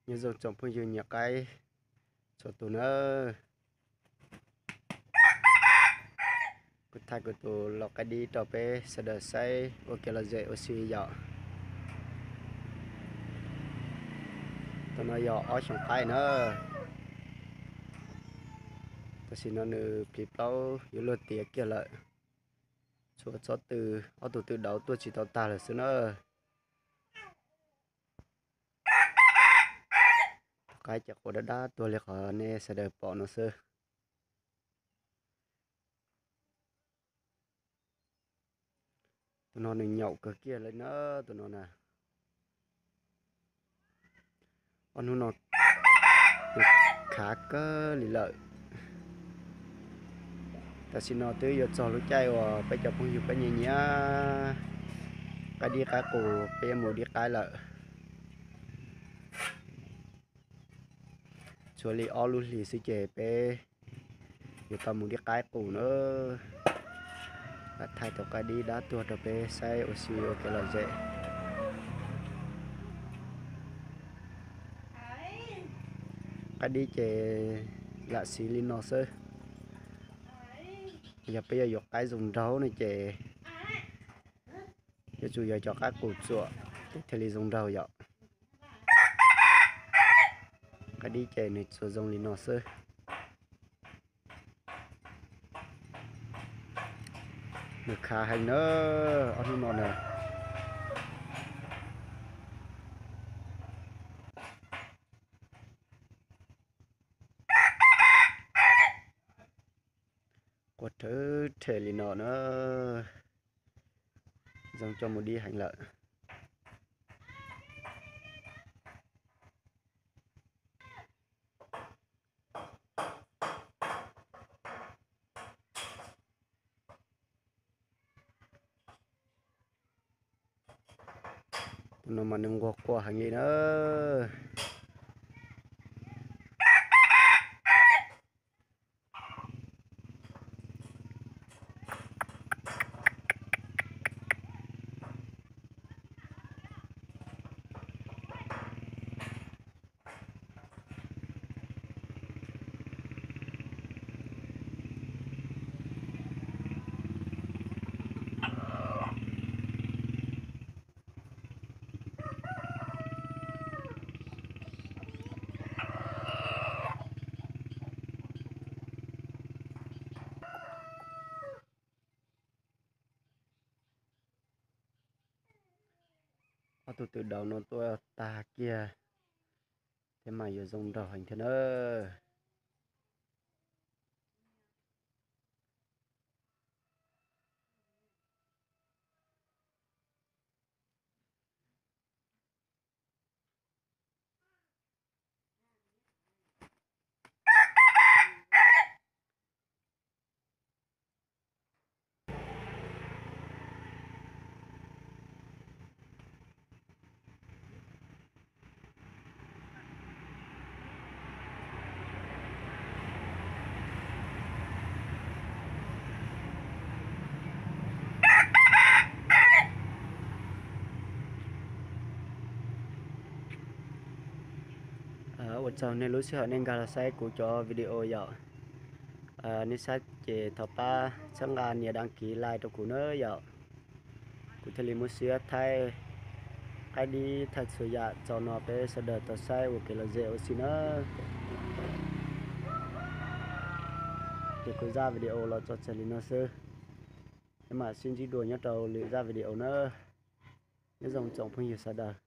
Nyob zoo tsoom phooj ywg nyiam qaib txhua tus nawb. Kuv thaij kuv tus lau qaib dib rau peb sawv daws saib ua kev lom zem ua si yom. Tus no yog ob xyoos qaib na. Tam sim no nws plhis plaub yuav luag tiav kiag lawm. Tshuav tsob tw, ob tug tw dauv tuaj tsis tau tag lawm xwb na. Tus qaib ces quav dab dab tuag li qhov nej sawv daws pom no xwb. Tus no nws nyaum kawg kiag li na, tus no na. Ob hnub no nws khav kawg li lawm. Tam sim no twb yuav txog lub caij uas peb cov phooj ywg peb nyiam nyiam qaib dib qaib qus, peb yuav mus dib qaib lawm. Tshuav li ob lub hlis xwb ces peb yuav tau mus dib qaib qus na. Lam thaij tus qaib dib dab tuag rau peb saib ua si ua kev lom zem. Qaib dib ces lam siv li no xwb. Yog peb yuav yuav qaib zoo nraug no ces yuav tsum yog cov qaib qus txuam thiaj li zoo nraug yom. Qaib dib ces nws tsuas zoo li no xwb. Nws khav heev na, ob hnub no na. Quaj rhawv rhe li no na, zoo coj mus dib heev lawm. Tus no mas nws nquag quaj heev li na. Ob tug tw dauv no tuaj tag kiag thiab mas yuav zoo nraug heev thiab na. Ua tsaug nej lub sij hawm nej nkag los saib kuv cov video yom. Nej saib ces thov pab txhawb nqa nias đăng ký like rau kuv na yom. Kuv thiaj li muab siab thaij qaib dib thaij txhua yam tso no peb sawv daws tau saib ua kev lom zem ua si na. Ces kuv zaj video los tso tseg li no xwb. Peb mam sib ntsib dua nyob rau lwm zaj video na. Nyob zoo tsoom phooj ywg sawv daws.